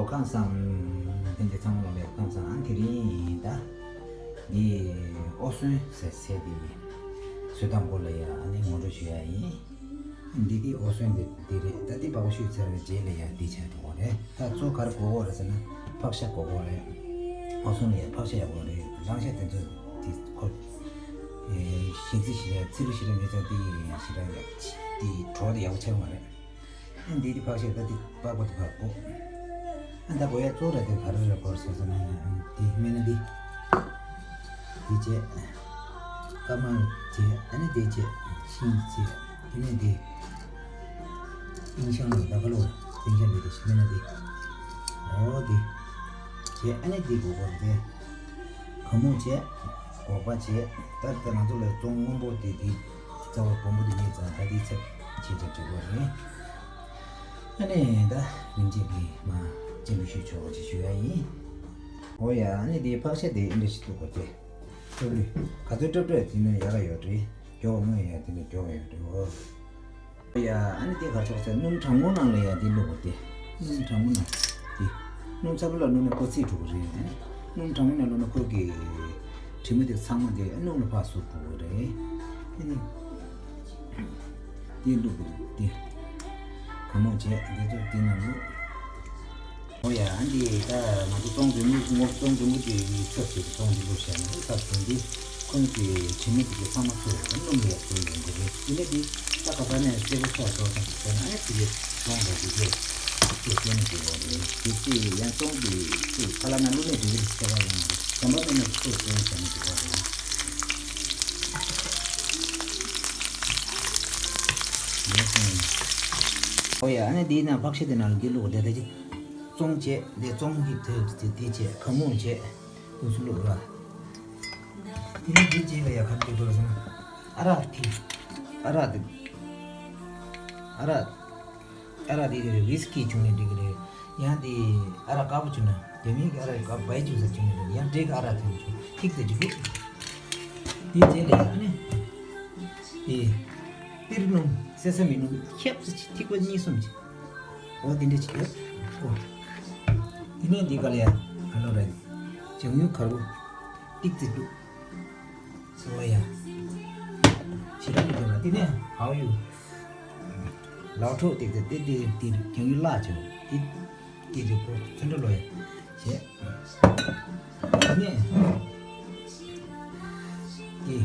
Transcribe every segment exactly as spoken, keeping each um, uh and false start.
ཁམས་བཟང་། ལྷན་རྒྱས་ཚང་མ་ལ་ལེགས། ཁམས་བཟང་། ཨ་དེ་རིང་ད་འདི་ཨོ་སོན་ཟེར་ཟེར་དེ་ཚོད་བཏང་སྐོར་ལ་ཡ་ཨ་ནི་ངོ་སྤྲོད་ཞུ་ཡ་ཡིན། འདི་དེ་ཨོ་སོན་འདི་འདི་རེད། ད་འདི་པགས་པ་བཤུས་ཚར་བའི་རྗེས་ལ་ཡ་འདི་བྱས་འགྲོ་གི་རེད། ད་གཙོ་ག་རེ་དགོས་གོ་རེད་ཟེར་ན་ཕག་ཤ་དགོས་གོ་རེད། ཨོ་སོན་ལ་ཡ་ཕག་ཤ་ཡག་པོ་རེད། རླངས་ཤ་དེ་ཚོ་དེ་ཁོ་ཞིང་རྩི་ཞེ་དྲག་ཚི་ལུ་ཞེ་དྲག་མེད་ཙང་དེ་ཞེ་དྲག་ཡག་དེ་གྲོགས་དེ་ཡག་པོ་ཆགས་མ་རེད། འདི་དེ་ཕག་ཤ་ད་དེ་པགས་པ་དེ་ཕར་བཀོག་ཨ་ད་དགོས་ཡ་གཙོ་ར་དེ་ག་རེ་རེད་གོ་ཟེར་ཟེར་ན་དེ་སྨན་སྣ་འདི། འདི་བྱས། ཀ་མ་བྱས། ཨ་ནི་འདི་བྱས། ཤིང་བྱས། དེ་ནས་འདི། ཨིན་ཤང་ལ་ད་ག་ལོ། ཨིན་ཤང་འདི་དེ་སྨན་སྣ་འདི། འོ་འདི། བྱས། ཨ་ནི་འདི་གོ་གོ་རེད། ག་མོ་བྱས། སྒོག་པ་བྱས། ད་ལྟ་ང་ཚོ་ལ་བཙོང་སྔོན་པོ་དེ་དེ། རྩ་བ་སྦོམ་པོ་དེ་རྙེད་ཙང་ད་དེའི་ཚབ་བྱེད་ཀྱང་བྱེད་དགོས་རེད། ཨ་ནི་ད་རིམ་བྱེད་ཀྱི་མ་སྤྱི་ལུགས་ཤུལ་ཆོག་པ་ཅིག་ཞུ་ཡ་ཡིན། འོ་ཡ། ཨ་ནི་དེའི་ཕག་ཤ་དེ་འདྲ་ཞིག་བཏུག་དགོས་ཏེ། སྐྲབ་ལུས་ག་ཚོད་སྐྲབ་སྐྲབ་དེ་ནས་ཡག་ག་ཡོད་རེད། མགྱོགས་དངོས་ཡ་དེ་ནས་མགྱོགས་ཡོད་རེད། འོ། ཡ། ཨ་ནི་དེ་གར་ཆགས་ཚེ་སྣུམ་གྲང་མོ་ནང་ལ་ཡ་དེ་བླུགས་པ་དེ། སྣུམ་གྲང་མོ་ནང་དེ། སྣུམ་ཚ་པོ་ལ་བླུགས་ན་ཁོ་ཚིག་འགྲོ་གི་རེད། སྣུམ་གྲང་མོ་ནང་བླུགས་ན་ཁོ་གི་དྲི་མ་དེ་ཚང་མ་དེ་སྣུམ་ལ་ཕར་ཟུག་འགྲོ་གི་རེད། ཨ་ནི་དེ་བླུགས་པ་དེ། ག་མོ་བྱས་དེ་ཚོ་དེ་ནང་བླུགས། འོ་ཡ། ཨ་འདི་ད་ང་ཚོ་བཙོང་འབྲས་མོ་ངོ་བཙོང་འབྲས་མོ་དེ་ཡི་ཚབ་བྱས་ཏེ་བཙོང་འདི་ལོ་བྱས་ནས་ཚབ་བྱུང་དུས་ཁོང་གི་དྲི་མ་དེ་གའི་ཚང་མ་ཚོ་སྣུམ་ལ་ཡར་བཟོ་ཡོང་གི་རེད། དེ་ནས་དེ་ད་ག་ས་ནས་སེར་པོ་ཚོགས་ཚོགས་དང་དེ་ནས་ཨ་ནི་དེ་གའི་བཙོང་འདྲ་དེ་གའི་ཚོ་བཙོང་ནས་དེ་བ་རེད། དེ་ཚེ་ཡང་བཙོང་དེ་ཚེ་ཁ་ལག་ན་བླུགས་ནས་དེ་གའི་ཚེ་བ་ཡང་དེ་བྱམས་པ་མེད་ན་ཚོ་བཙོང་བྱས་ནས་དེ་བ་རེད། འོ་ཡ། ཨ་ནི་དེའི་ནང་ཕག་ཤ་དེ་ནང་ལ་འདི་བླུགས་དེ་ད་ཅི། བཙོང་བྱས་དེ་བཙོང་གི་དེ་དེ་དེ་བྱས་ག་མོ་བྱས་དུས་སུ་བླུགས་ར། དེ་ནི་དེ་རྗེས་ལ་ཡ་ག་རེ་དགོས་ཟེར་ན། ཨ་རག་དེ། ཨ་རག་དེ། ཨ་རག་ཨ་རག་དེ་གི་རེད། ཝིས་ཀི་བྱུང་ནས་འགྲིག་གི་རེད། ཡང་དེ་ཨ་རག་དཀར་པོ་བྱུང་ན་དེ་མིན་གྱི་ཨ་རག་དཀར་པོ་བའི་ཅུ་ཟེར་བྱུང་ནས་རེད། ཡང་འབྲས་ཀྱི་ཨ་རག་དེ་བྱུང་ཐིག་ཙེ་ཅིག་བླུགས། དེ་རྗེས་ལ་ཡ་ནི། དེ། ཏིར་སྣུམ་སེ་ས་མི་སྣུམ་ཁེབས་ཙེ་ཅིག་ཐིགས་པ་གཉིས་གསུམ་ཅིག་འོ་དེ་འདྲ་ཅིག་ཡོད། ཨོ། དེ་ནས་འདི་ག་ལ་ཡ་ག་ལོ་རེད། ལྗང་གུ་དཀར་པོ་ཏིག་ཙེ་བླུགས། ཨོ་ཡ། ཞེ་དྲག་མི་འདུག་ལ་དེ་ནས་ཧའོ་ཡུ། ལའོ་ཁྲོ་ཏིག་ཙེ་ཏེ་ཏེ་ཏེ་ལྗང་གུ་ལ་ཅོ་ཏེ་ཏེ་ཏེ་པོ་ཚུན་ཁྲོ་ལོ་ཡ། ཞེ། དེ་ནས་ཏེ།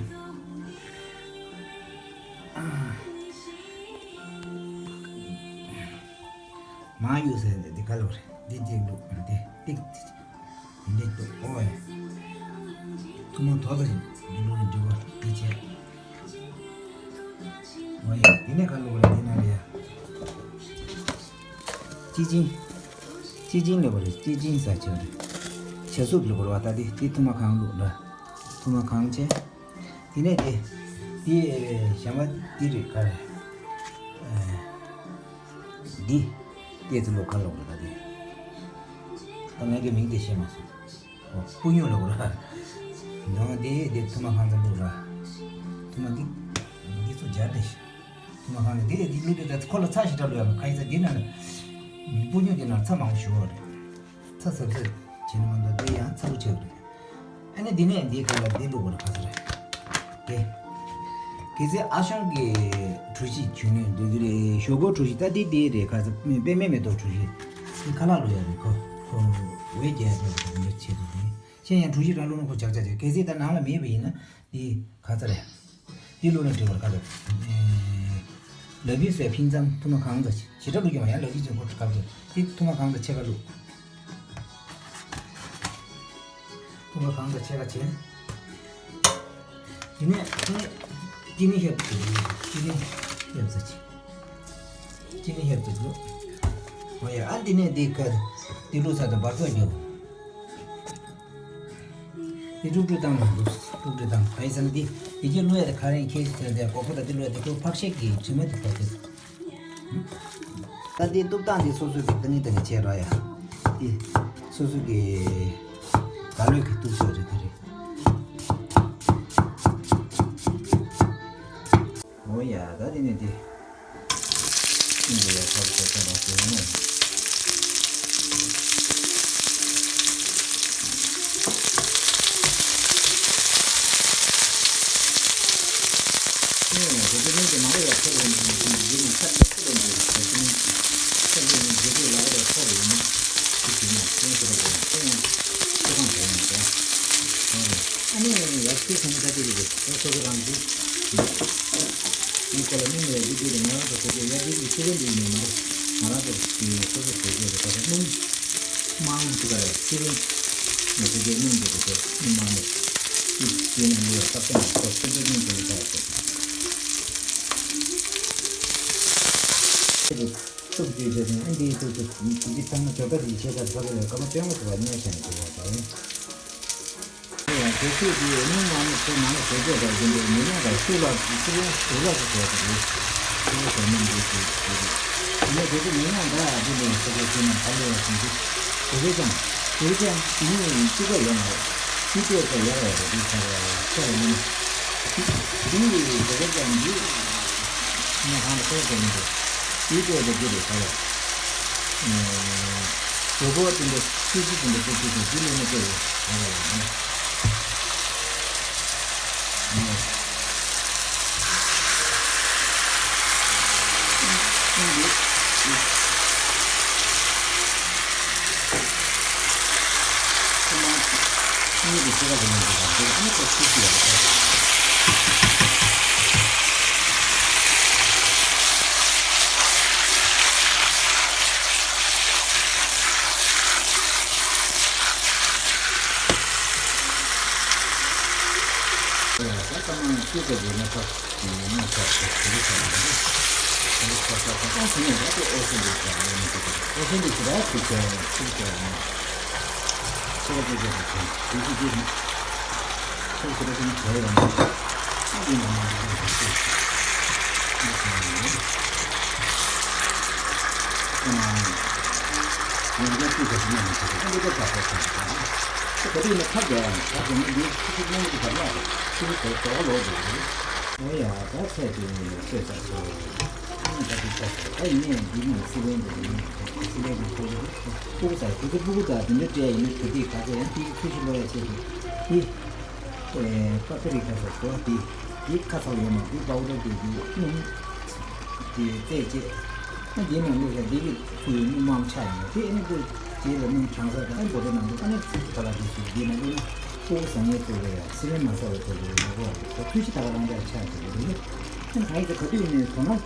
མ་ཡུ་ཟེར་ནས་འདི་ག་ལོ་རེད། འདི་འདི་ལུག་འདི་ཏིག་འདི་འདི་ཏུ་ཨོ་ཡ། ཐུ་མོ་དོ་དོ་ཞིག་འདི་ལུག་འདི་བ་འདི་བྱས། ཨོ་ཡ། འདི་ནས་ག་ལོ་རེད། འདི་ན་རེད་ཡ། ཅི་ཅིང་། ཅི་ཅིང་ལེ་བ་རེད། ཅི་ཅིང་ཟ་ཆེ་བ་རེད། ཆ་སུབ་ལེ་བ་རེད་བ། ད་འདི་འདི་ཐུ་མ་གང་ལུག་ར། ཐུ་མ་གང་བྱས། དེ་ནས་དེ། དེ་ཞྭ་མ་དེ་རེད་ག་རེ། འདི། ཏེ་ཙི་ལོ་ཁ་ལོག་རེད་ད་དེ། ད་ངས་ཀྱི་མིང་དེ་ཤེས་མ་སོང་། ཨོ་སྤུ་ཉོ་ལོག་ར། ནོ་དེ་དེ་ཐུ་མ་ཁང་ཙམ་ལོག་ར། ཐུ་མ་འདི། འདི་ཚོ་སྦྱར་ཏེ་ཤི། ཐུ་མ་ཁང་ནས་དེ་ལས་འདི་ལུས་དེ་ད་ཁོ་ལ་ཚྭ་ཞིག་འདྲ་ལོ་ཡ་མ་ཁ་ཡི་ཚྭ་འདི་ན་ལ། སྤུ་ཉོ་འདི་ན་ཚྭ་མང་པོ་ཞུ་བ་རེད། ཚྭ་ཟབ་ཟབ་བྱས་ནས་མ་འདུག་དེ་ཡང་ཚྭ་པོ་ཆེ་བ་རེད། ཨ་ནི་འདི་ནས་འདིའི་ཁ་ལ་འདི་བླུགས་པ་རེད་ཁ་ཚ་རེད། དེ། གལ་སྲིད་ཨ་ཞང་གི་གྲུ་བཞི་བྱུང་ནས་འདི་འདི་རེད། ཞོག་ཁོག་གྲུ་བཞི་ད་འདི་འདི་རེད་ཁ་ཚ་པད་མའི་མེ་ཏོག་གྲུ་བཞི། འདི་ཁ་ལག་ལོ་ཡ་རེད་ཁོ། ཁོ་འོད་རྒྱལ་ཡ་རེད་ཁོ་འདི་ཆེད་དུ་རེད། ཁྱེད་ཡང་གྲུ་བཞི་ར་བླུགས་ན་ཁོ་ཇག་ཇག་ཇག་གལ་སྲིད་ད་ནང་ལ་མེད་པ་ཡིན་ན་འདི་ཁ་ཚ་རེད། འདི་བླུགས་ན་འགྲིག་པར་ཁ་ཚ། ལ་བི་སོའི་ཕིང་ཙམ་ཐུ་མ་གང་ཚ་ཞེ་དྲག་བླུགས་ཀྱང་ཡང་ལ་བི་ཅན་ཁོ་ཁ་ཚ་འདི་ཐུ་མ་གང་ཚ་ཕྱེད་ཀ་བླུགས། ཐུ་མ་གང་དང་ཕྱེད་ཀ་བྱས། དེ་ནས་ཅི་ནི་ཅི་ནི་ཧེབ་ཙམ་ཅི་ནི་ཧེབ་ཙམ་ཅི་ནི་ཧེབ་ཙམ་བླུགས། འོ་ཡ། ཨ་འདི་ནས་འདི་ཁ་འདི་བླུགས་ཚར་དུས་འབར་ཚོགས་རྒྱོབ། འདི་དཀྲུག་དཀྲུག་བཏང་མ་འདུག་དཀྲུག་དཀྲུག་བཏང་ག་ཡིན་ཟེར་ན་འདི་འདི་གྱད་བླུགས་ཡ་དེ་ག་རེ་ཡིན་ཁྱེད་ཀྱིས་ཟེར་ན་དེ་སྒོག་པ་དང་འདི་བླུགས་ཡ་དེ་ཁོ་ཕག་ཤེད་ཀྱི་དྲི་མ་དེ་ཕོག་གི། ད་འདི་གཏུབ་སྟངས་འདི་སོ་སོ་གི་ཏི་ནི་ཏི་ནི་བྱས་ར་ཡ། འདི་སོ་སོ་གི་ག་ལོས་ཀྱི་གཏུབ་ཚོད་རེད་དེ་རེད། འོ་ཡ་ད་འདི་ནི་འདི། ཤིང་འདི་ཡ་ཐབས་ཤེས་ཐབས་ལ་བྱས་ནས། ཨ་ནི་ཡར་ཁྱེར་སོང་ད་དེ་རེད། ཨོ་སོ་སོ་རང་གི་ངས་ཁོ་ལ་སྣུམ་ཡར་འདི་འདི་རེད། ང་རང་ཚོ་བཟོ་རྒྱུ་ཡར་འདི་འདི་ཤེས་རན་འདི་ཡིན་ནས་མ་རེད། ང་རང་ཚོ་དེ་སོ་སོ་བཟོ་རྒྱུ་རེད། ད་ལྟ་སྣུམ་མང་ཅིག་ག་རེད། ཤེས་རན་ངས་བཟོ་རྒྱུ་སྣུམ་འདི་རེད། དེ་སྣུམ་མང་ནས་དེ་ཡིན་ན་ལུས་ཡ་སྟབས་ཀྱང་ཁོ་སེམས་ཁྲལ་སྣུམ་དེ་ལ་ཆགས་སོང་། སྟོབས་བཅུ་བྱས་ནས་ཨ་འདིའི་སྟོབས་བཅུ་འདི་ཚང་མ་འབྱོར་པ་འདི་ཆེ་ས་ས་ལ་སྐར་མ་བཅོ་ལྔ་ཐུབ་པ་གནས་ཤིང་དུ་བ་དང་། ཡང་དེ་ཚོས་ཀྱི་སྣུམ་མང་པོ་ཚོ་ནང་ལ་བཟོ་རྒྱུ་དང་རྒྱུ་འདྲ་མི་སྣ་དང་ཤུགས་ལ་ཚུར་ཡང་འུ་ལག་ཏུ་བྱས་པ་རེད། ཤུགས་ལ་བྱས་ནས་འདི་ཚོས་ཀྱི་ཡིན་ན་དེ་ཚོ་མི་སྣ་འདྲ་འདི་འདྲ་བཟོ་རྒྱུ་ཚོ་ནང་ཕར་ལས་ཡང་ཞིང་གི་དེ་ཚོ་ཀྱང་དེ་ཀྱང་དེ་ནས་ཅི་ག་ཡོད་མ་རེད། དེ་ལྟོས་ཚེ་ཡག་ཡག་རེད། དེ་ཚ་རེད་ཁྱེད་རེད་མིན་ན། དེ་ཡི་དེ་ཚོ་ཀྱང་འདི་ཉལ་ཁང་ལ་ཁོ་ཚོ་མི་འདུག་དེ་ལྟོས་ཚེ་འདི་རེད་ཚ་རེད། རོ་པོ་དེ་འདྲ་ཤུ་ཤུ་དེ་འདྲ་ཏུ་ཏུ་ཏུ་དེ་ལས་ནི་ལྟོས་རེད་ཚ་རེད། ཨོ་ཡ། ད་ཚད་དེ་ཚོད་ཚ་སོ། ཨ་ནི་ད་དེ་ཚ་སོ། ད་ཡིན་ནའི་འདི་ནི་སི་ལེན་དུ་ཡིན། སི་ལེན་དུ་ཚོད་དུ་སྤུ་གུ་ཚ་སྤུ་གུ་སྤུ་གུ་དང་དེ་འདྲ་སྤྲད་ཡིན་ན་ག་དུས་ག་ཚོད་ཡང་དེ་ཚོད་ཤི་ལོ་ཡ་ཆེད་དུ་དེ་པ་ཏི་རི་ཁ་སོ་སོ་དེ་དེ་ཁ་ཚ་ཡོད་མ་དེ་པའུ་ཌར་དེ་དེ་སྣུམ་དེ་རྩད་བཅད། ཨ་འདི་ནང་ལུགས་ལ་འདི་གི་ཚུ་ཡི་སྣུམ་མང་ཆགས་ཡིན་ན་དེ་ཨ་ནི་ཀུ་དེ་ལ་སྣུམ་གྲང་ས་དང་ཨ་ནི་བོ་ཏོ་ནང་དུ་ཨ་ནི་ཚུ་ག་ལ་དེ་ཚུ་འདི་ནང་ལུགས་ན་ཀུ་ཟ་ངེ་ཚུ་ལ་ཡ་སི་ལེན་མ་ས་བ་ཚུ་ལ་ཡ་ནོ་གོ་ད་ཚུ་ཤི་ད་ག་རང་ཅག་ཆགས་ཚུ་ལ་དེ་ཨ་ནི་ག་ཡི་ཚ་ག་དུས་ནས་དོ་སྣང་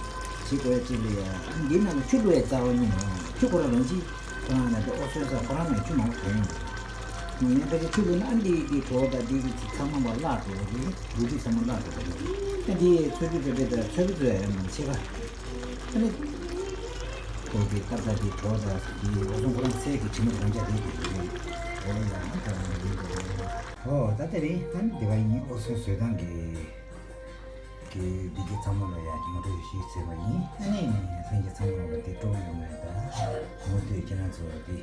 བྱེད་དགོས་ཡ་ཅིག་ལ་ཡ་ཨ་ནི་འདི་ནང་ལ་ཆུ་བླུགས་ཡ་རྩ་བ་ཉིད་ནས་ཆུ་ཁོ་རང་རང་ཅི་ཁོ་རང་ལ་འདི་ཨོ་སོན་ས་ཁོ་རང་ནས་ཆུ་མང་པོ་གོན་ཡོང་། ངས་ཕལ་ཆེར་ཆུ་བླུགས་ན་ཨ་འདི་འདི་གྲོགས་དང་འདི་གི་ཚང་མ་བ་བརླག་འགྲོ་གི་རེད། འགུལ་སྐྱོད་ཚང་མ་བརླག་འགྲོ་གི་རེད། ཨ་འདི་ཚོད་ཅུ་ཚོད་པའི་དང་ཚོད་པ་ཚོད་ཡ་མ་ཆེ་ག་ཨ་ནི་ཁོ་གི་ཏག་ཏག་འདི་གྲོགས་དང་འདི་ཨོ་སོང་ཁོ་རང་ཚད་ཀྱི་ཁྱིམ་མི་རང་ཅག་རེད་འགྲོ་གི་རེད། འོ་ཡ་ཨ་ད་རང་ཡིན་འགྲོ་གི་རེད། ཨོ་ད་དེ་རེད། ཨ་ནི་འདི་ག་ཡིན། ཨོ་སོང་བཟོ་སྟངས་ཀྱི་གི་འདི་གི་ཚང་མ་ལ་ཡ་ངོ་སྤྲོད་ཞིག་བྱས་པ་ཡིན། ཨ་ནི་ལྷན་རྒྱས་ཚང་མ་ལ་འདི་སྤྲོ་པོ་ཡོང་བའི་ད་ངོ་སྤྲོད་ཁྱེད་རང་ཚོ་ལ་འདི།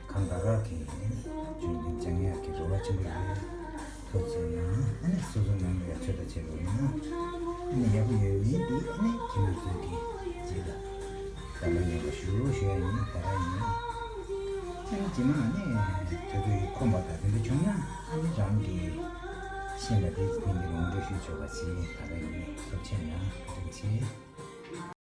གང་དགའ་དགའ་གིས་ནི་རྒྱུན་དུ་སྦྱང་ཡག་གི་རེ་བ་ཆེན་པོ་ཡོད། ཐུགས་རྗེ་གནང་། ཨ་ནི་སོ་སོ་ནང་ལ་ཡག་ཆོས་དང་བྱེད་དགོས་ན་ཨ་ནི་ཡག་པོ་ཡོད་མེད་འདི་ཨ་ནི་ཁྱིམ་མི་ཚོས་ཀྱི་རྗེས་ལ་བདག་པོ་ཉན་པ་ཞུ་ཞུ་ཡ་ཡིན། ད་ག་ཡིན་ཨ་ནི་རྗེས་མ་ཨ་ནི་དེ་ཚོ་ཡི་ཁོམ་པ་དང་དེ་འདྲ་བྱུང་ན་ཨ་ནི་རང་གི་ཤེས་ལ་དེ་ཚོ་ཀུན་གྱི་ངོ་སྤྲོད་ཞུ་ཆོག་པ་བྱེད། ད་ག་ཡིན། ཐུགས་རྗེ་གནང་། བཀའ་དྲིན་ཆེ།